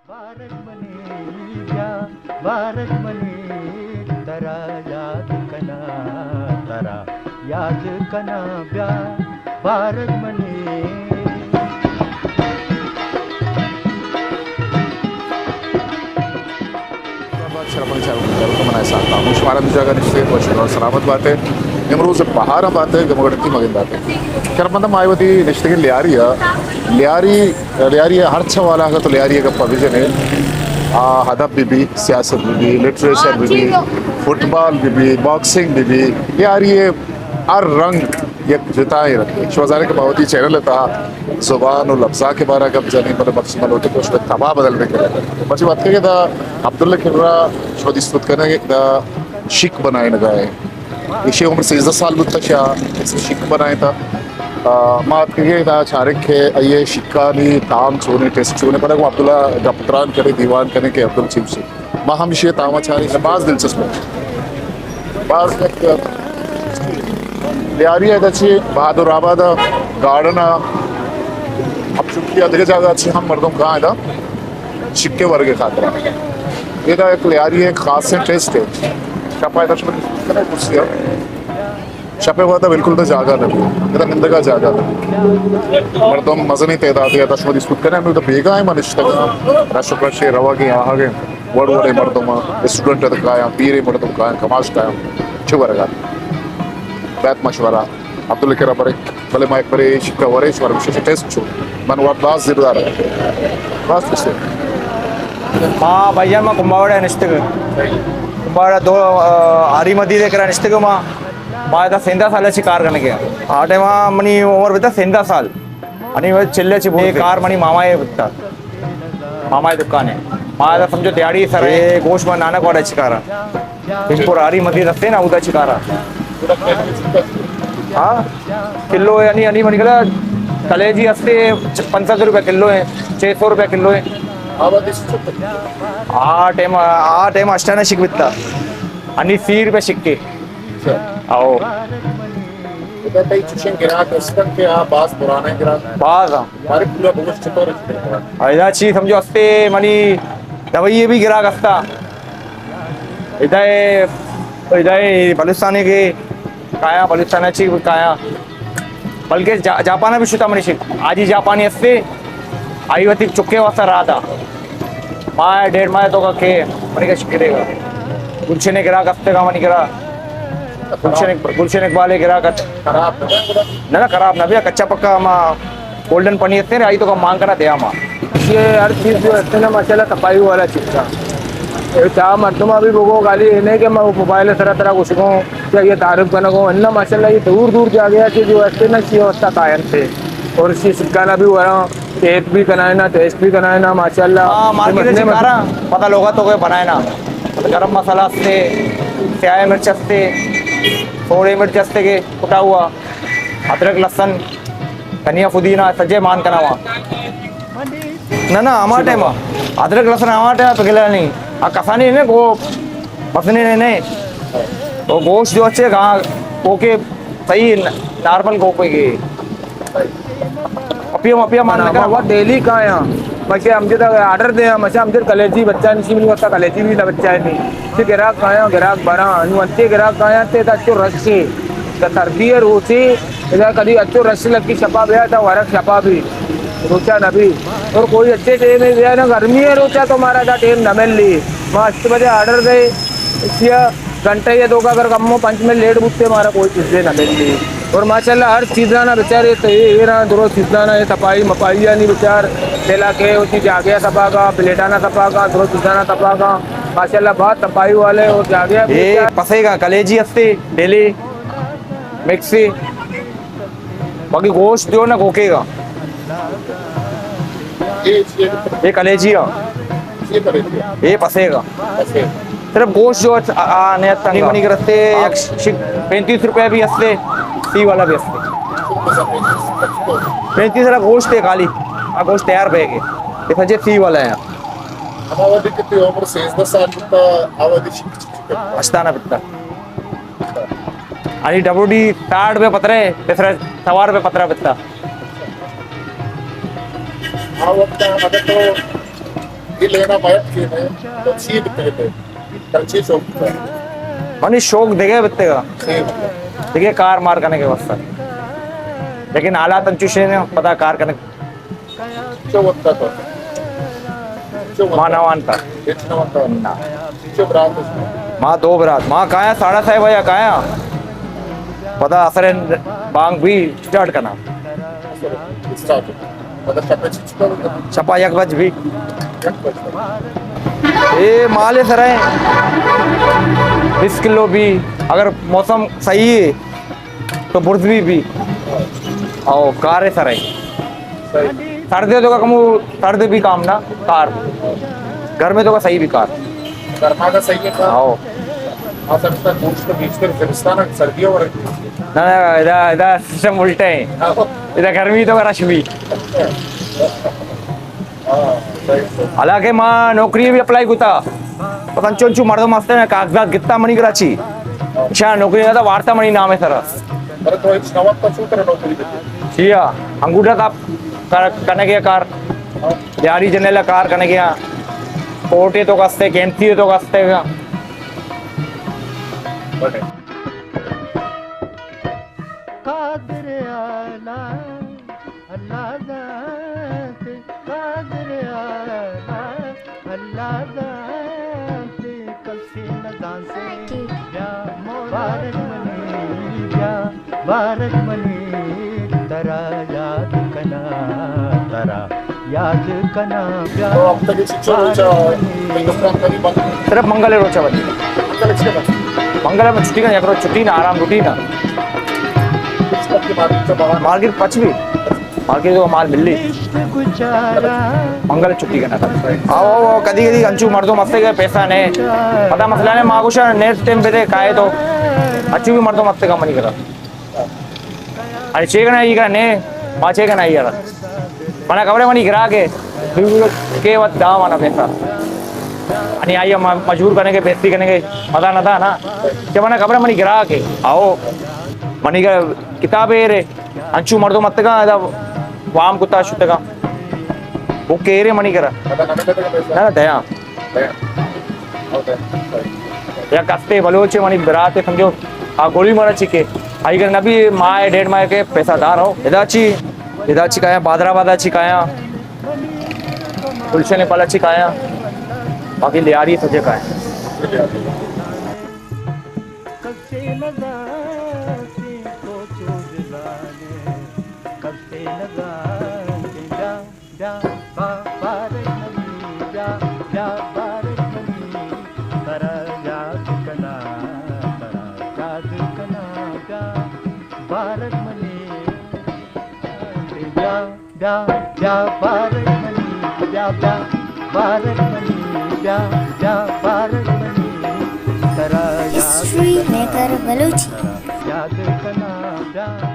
بارگ منی بیا، بارگ منی، ترا یاد کناں، ترا یاد کناں، بیا بارگ منی۔ شرمن شرمن شرمن من احسان خاموش، شمارا دو جاگہ نشتے، وش اور سلامت باتے۔ امروز بہار باتے، گمگڑتی مگن باتے۔ شرمن ما وتی نشتگیں لیاری ءَ، لیاری، لیاری ءَ ہر چہ والا اگاں تو لیاری ءِ گپا بجنے، آ، ادب بہ بی، سیاست بہ بی، لٹریچر بہ بی، فٹبال بہ بی، باکسنگ بہ بی، لیاری ءِ ہر رنگ یک جتائیں رنگے۔ شما زانے کہ ما وتی چینل ءِ تہا زبان و لبزانک ءِ بارہ گپ جنیں، بلے مقصود ما لوٹیں کہ شما تباہ بدل بہ کنیں۔ مرچی وت کہ دا عبداللہ کرا شما دیست کت کنیں کہ دا شک بنائینگا ایں۔ ایشی عمر سیزدہ سال بوتا، شا شک بنائینتا۔ آ، ما اتکگیں دا چارگ کہ آئی ءِ شکانی تام چونے، ٹیسٹ چونے، پدا گوں عبداللہ گپ تران کرے، دیوان کرے کہ عبداللہ چی گوشی۔ ما ہم ایشی تاما چاریں، باز دلچسپ ہے۔ باز یک لیاری ہے، ادا چی بہادر آباد گارڈن ہے۔ اب چونکہ ادگہ جاگہ چی ہم مردم کاں ادا شکے ورگے خاطر۔ ادا یک لیاری ہے، ایک خاصیں ٹیسٹ ہے۔ شپا ادا شما کرسیا۔ شپ ءِ وھد ءَ بالکل تو جاگہ نہ بیت، ادا نندگ ءَ جاگہ نہ بیت۔ مردم مزنیں تعداد ءَ ادا شما دیست کت کن ئے، ہمے وھد ءَ بیگاہ ءَ ما نشتگ آں، رش ءُ کش ءَ، روگ ءَ، آہگ ءَ، وڑ وڑیں مردم آں، اسٹوڈنٹ ات کایاں، پیریں مردم کایاں، کماش کایاں، چہ ورگ ءَ بیت مشورہ۔ عبداللہ کرا برے، بلے ما یک برے شکا ورے، شمارا گوشے ٹیسٹ چو، من وت باز زیردار آں۔ باز خوش۔ ما بھائی جان، ما کمباوڑ ءَ نشتگ۔ کمباوڑ ءَ دو، آ، ہری مدی دے کرا نشتگ ما۔ ما ادا سیزدہ سال ءَ چہ کار کنگ ءَ آں۔ آ ٹائم ءَ منی عمر بیتا سیزدہ سال۔ انی وجہ چلے چہ بوت۔ اے کار منی ماما ءِ بیتا۔ ماما ءِ دکان ءَ۔ ما ادا سمجھو دیہاڑی سر ءَ۔ اے گوشت ما نانک واڑا چکارا۔ پنجپور ہری مدی رستے نا، اودا چکارا۔ ہاں؟ کلو یعنی، یعنی منی گلا کلیجی ہستے پنچ سد روپے کلو ہے، چھ سو روپے کلو ہے۔ آ ٹائم، آ ٹائم ہشت آنا شک بیتا۔ انی سی روپے شکے۔ اچھا۔ او۔ ادا تئی چشیں گراک استن کہ آ باز پرانا گراک؟ باز ہاں۔ بارے پورا بگوش چطور ہے؟ ادا چی سمجھو ہستے منی دبئی بھی گراک ہستا۔ ادا، ادا بلوچستان کے کایا، بلوچستان چی کایا۔ بلکہ جا-، جاپان بھی شتا منی شک۔ آجی جاپانی ہستے، آئی وتی چکے واسطہ رہا تھا۔ ماہ ڈیڑھ ماہ تو کا کہ منی کا شکرے گا۔ گلشن گراک ہستے گا منی گرا۔ گلشن اق-، گلشن اقبال گراک ہت۔ خراب نہ؟ نہ، نہ، خراب نہ بیا، کچا پکا ہما گولڈن پنیر تے آئی تو کا مان کرا دیا ما۔ یہ ہر چیز جو ہے نا ماشاءاللہ صفائی والا چیز تھا۔ یہ چاہ مردم ابھی بگو گالی یہ نہیں کہ میں موبائل سرا ترا گھس گو کہ یہ تعریف کرنا گو، انہا ماشاءاللہ یہ دور دور جا گیا کہ جو ہے نا سی واسطہ قائم تھے۔ اور اسی سکانا بھی ہو رہا، ٹیسٹ بھی کنائے نا، ٹیسٹ بھی کنائے نا، ماشاءاللہ۔ ہاں، مارکیٹ میں چکارا، پتہ لوگا تو کوئی بنائے نا۔ گرم مسالہ ہستے، سیاہ مرچ ہستے، سوڑے مرچ ہستے کے کٹا ہوا، ادرک، لہسن، دھنیا، پودینہ، سجے مان کنا ہوا۔ نہ، نہ، ہما ٹائم ادرک، لہسن ہما ٹائم پگلا نہیں۔ آ کسانی نے کو پسنے نے نہیں۔ وہ گوشت جو اچھے گا، وہ کے صحیح ن-، نارمل گوکے گے۔ اپیا، اپیا مان نہ کرا۔ ڈیلی کایا۔ مچے ہم جدا آرڈر دے، مچے ہم جدا کلیجی بچہ نہیں، منی واسطہ کلیجی بھی نہ بچہ نہیں۔ تے گراک کایا، گراک برا، نو انتے گراک کایا، تے دا چو رش ہے۔ دا سردی ہے روچے، ادا کدی اچو رش لگی شپا بیا، دا ورق شپا بھی۔ روچا نہ بھی۔ اور کوئی اچھے ٹائم میں بیا نا، گرمی ہے روچا تو ہمارا دا ٹائم نہ مل لی۔ ما اچھے بجے آرڈر دے، اسی گھنٹہ یا دو کا اگر کم ہو، پنچ منٹ لیٹ بوتے ہمارا کوئی چیزیں نہ ملتی۔ اور ماشاءاللہ ہر چیزاں نا بیچارے تو یہ، یہ رہا درو چیزاں نا، یہ صفائی مپائی نہیں بیچار، پہلا کے ہوتی جاگیا صفا کا، پلیٹانا صفا کا، درو چیزاں نا صفا کا۔ ماشاءاللہ بہت صفائی والے اور جاگیا بھی اے بیچار۔ پسے کا کلیجی ہستے، ڈیلی، مکسی۔ باقی گوشت دیو نا گوکے گا۔ یہ کلیجی ہے۔ یہ پسے گا۔ صرف گوشت جو آ، آ، نہیں تنگ منی کرتے، یک شک پینتیس روپے بھی ہستے، سی والا بھی ہستے۔ پینتیس والا گوشت ہے خالی، آ گوشت تیار پہ کے۔ یہ سجے سی والا ہے۔ ہما وقت کتنی عمر سیزدہ سال بتا، آ وقت ہشتانا بتا۔ انی ڈبوڈی ساٹھ پہ پترے، تیسرا سوار پہ پترا بتا۔ آ وقت اگر تو یہ لینا باید کہ نہیں، تو چی بکتے تھے؟ کل چی شوق تھا؟ منی شوق دگہ بیتگ ءَ۔ دگہ کار مار کنگ ءِ واسطہ۔ لیکن حالات انچوش اِنت، پدا کار کنگ۔ چو وقت تھا؟ چو وقت؟ ما نہ وانتا۔ ہچ نہ وانتا؟ نہ۔ چو برات؟ ما دو برات۔ ما کایاں ساڑھے سئے بجا کایاں۔ پدا عصر ءِ بانگ بی اسٹارٹ کناں۔ اسٹارٹ۔ پدا شپ ءَ چی چکا؟ شپ ءَ یک بج بی۔ یک بج۔ اے مال ءِ سرا اِنت۔ بیست کلو بی، اگر موسم صحیح اِنت تو برز بی بی۔ او کار ءِ سرا اِنت۔ صحیح۔ سردی تو کا کمو، سردی بی کام نہ کار۔ گرمی تو کا صحیح بی کار۔ گرما کا صحیح اِنت کار؟ او۔ ہاں، سر، سر، گوشت تو بیشتر زمستان، سردی ہو رہی۔ نہ، نہ، ادا، ادا سسٹم الٹا اِنت۔ ہاں۔ ادا گرمی تو کا رش بی۔ حالانکہ ما نوکری بی اپلائی کتا، پتہ چون چو مردم ہستے، کاغذات گتا منی کرا چی، شاہ نوکری نہ داتا، وارتا منی نام ءِ سرا۔ ارے تو ہچ نہ وقت چو ترا نوکری دیتے؟ جی ہاں، انگوٹھا تاپ کر-، کنگ ءِ کار، دیاری جنرل کار کنگ ءِ، کوٹے تو کستے، کیمتی تو کستے۔ قادر اعلیٰ اللہ ذات، قادر اعلیٰ اللہ ذات، کسے نہ زانتے بیا مبارک منی، بیا مبارک منی، ترا یاد کناں، ترا یاد کناں، بیا تو ہفتہ کے چیچو روچا مبارک منی۔ ہندوستان کا بھی بند۔ صرف منگل ءِ روچا بند۔ منگل اچھے بند۔ منگل ءَ چھٹی کا، یک روچ چھٹی نا، آرام روٹی نا۔ اس وقت کی مارکیٹ سے باہر۔ Market pitch be. مارکیٹ تو مال ملی۔ منگل چھٹی کناں۔ آؤ، آؤ، آؤ، کدی کدی انچو مردم ہستے کہ پیسہ نے۔ پتہ مسئلہ نے، ما گوشاں نیٹ ٹائم پہ دے کائے تو۔ انچو بی مردم ہستے کہ منی کرا۔ ارے چے کناں، ای کناں نے، ما چے کناں یار۔ منا خبر اِنت منی گراہک اِنت، دو کے وت داں منا پیسہ۔ انی آئی ءَ م-، مجبور کنگ ءَ، بے عزتی کنگ ءَ، مزہ نہ داں نا۔ کہ منا خبر اِنت منی گراہک اِنت۔ آؤ، منی گ-، کتاب ایر اِنت، انچو مردم اتکگ اَنت، ادا وام کتا شتگ اَنت۔ او کہ ایر اِنت منی کرا۔ نہ، نہ، دیاں۔ یک ہستے بلوچ منی برات سمجھو، آ گولی مارا چی کہ، آئی گر نبی ماہ ڈیڑھ ماہ کے پیسہ دار ہو۔ ادا چی، ادا چی کایاں، بادرآباد ءَ چی کایاں، گلشن پل ءَ چی کایاں، باقی لیاری سجے کایاں۔ بیا، با-، بارک منی، بیا، بیا، بارک منی، ترا یاد کناں، ترا یاد کناں، بیا، بارک منی، بیا، بیا، بیا، بارک منی، بیا، بیا، بارک منی، بیا، بیا، بارک منی، ترا یاد ہسٹری کناں، میکر بلوچی۔ یاد کناں، بیا۔